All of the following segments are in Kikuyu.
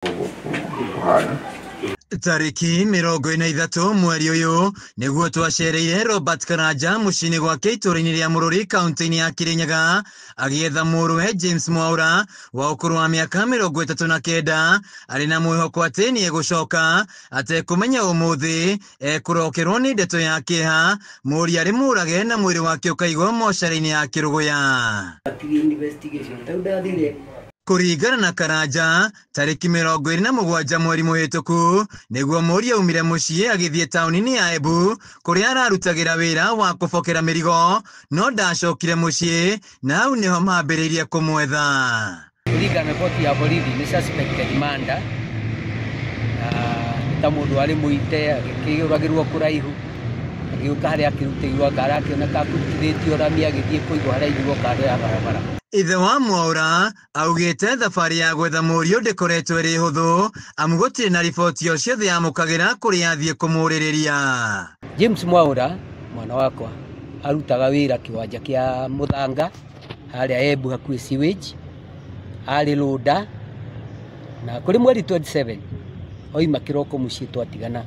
Kũhana. Tarĩki 43 mweri ũyũ nĩguo twacereire Robert Karanja mũciĩ-inĩ gwake itũũra-inĩ rĩa Mũrũri kaunti-inĩ ya Kirinyaga agĩetha mũrũwe James Mwaura wa ũkũrũ wa mĩaka 39 arĩ na mwĩhoko atĩ nĩ egũcoka atekũmenya ũmũthĩ ekũrokerwo nĩ ndeto ya kĩeha mũriũ arĩ mũrage na mwĩrĩ wake ũkaigwo mocarĩ-inĩ ya Kĩrũgũya. Investigation tau ndathire. Kũringana na Karanja tarĩki 27 mweri mũhĩtũku nĩguo mũriũ aumire mũciĩ agĩthiĩ taũni-inĩ ya Embu kũrĩa ararutagĩra wĩra wa kũbokera mĩrigo no ndacokire mũciĩ na hau nĩho mambĩrĩirie kũmwetha. Kũringana na riboti ya borithi nĩ suspected murder, na nĩ ta mũndũ arĩ mũite agĩkĩũragĩrwo kũraihu agĩũka harĩa akĩrutĩirwo ngara akĩoneka akũrutithĩtio rami agĩthiĩ kũigwo harĩa aigirwo kando ya barabara. Ithe wa Mwaura augĩte thabarĩ ya gwetha mũriũ ndĩkoretwo ĩrĩ hũthũ amu gũtirĩ na riboti o ciothe yamũkagĩra kũrĩa athiĩ kũmũrĩrĩria. James Mwaura mwana wakwa arutaga wĩra kĩwanja kĩa Mũthanga harĩa Embu hakuhĩ sewage, arĩ rũnda na kũrĩ mweri 27 oima kĩroko mũciĩ twatigana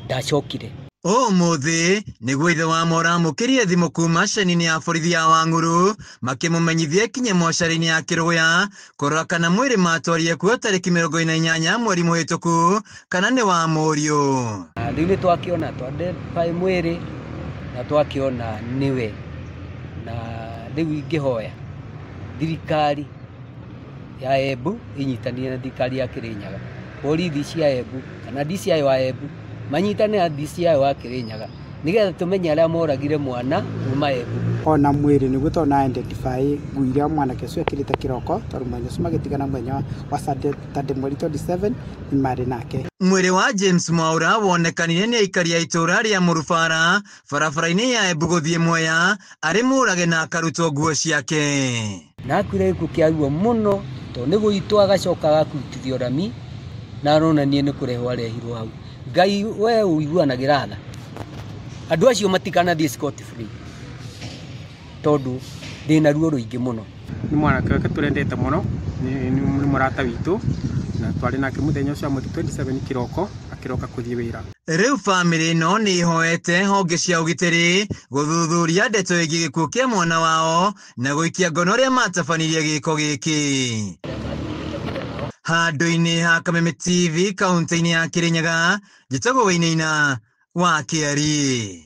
ndacokire. Ũmũthĩ nĩguo ithe wa Mwaura amũkĩrie thimũ kuma ceni-inĩ ya borithi ya Wang'uru makĩmũmenyithia kinye mocarĩ-inĩ ya Kĩrũgũya kũrora kana mwĩrĩ matwarie kuo tarĩki 48 mweri mũhĩtũku kana nĩ wa mũriũ. Rĩu nĩ twakĩona twandebaĩ mwĩrĩ na twakĩona nĩwe, na rĩu ingĩhoya thirikari ya Embu ĩnyitanĩre na thirikari ya Kĩrĩnyaga, borithi cia Embu kana DCI wa Embu manyitane na DCI wa Kĩrĩnyaga nĩgetha tũmenye arĩa moragire mwana kuma Embu. Ona mwĩrĩ nĩguo tona identify nguo iria mwanake ũcio ekĩrĩte kĩroko tondũ mũthenya ũcio magĩtigana mũthenya wa Saturday mweri 27 nĩ marĩ nake. Mwĩrĩ wa James Mwaura wonekanire nĩ aikari a itũũra rĩa Mũrubara barabara-inĩ ya Embu gũthiĩ Mwea arĩ mũrage na akarutwo nguo ciake. Na akuire gĩkuũ kĩa ruo mũno tondũ nĩ gũitwo agacoka agakurutithio rami na aronania nĩ kũrehwo arehirwo hau. Ngai we ũiguanagĩra tha, andũ acio matikanathiĩ scot free tondũ ndĩna ruo rũingĩ mũno. Nĩ mwanake wake tũrendete mũno, nĩ mũrata witũ na twarĩ nake mũthenya ũcio wa mweri 27 kĩroko akĩroka kũthiĩ wĩra. Rĩu bamĩrĩ ĩno nĩ ĩhoete honge cia ũgitĩri gũthuthuria ndeto ĩgiĩ gĩkuũ kĩa mwana wao na gũikia ngono arĩa matabanirie gĩko gĩkĩ. Handũ-inĩ ha Kameme TV kaunti-inĩ ya Kĩrĩnyaga, njĩtagwo Wainaina wa Kĩari.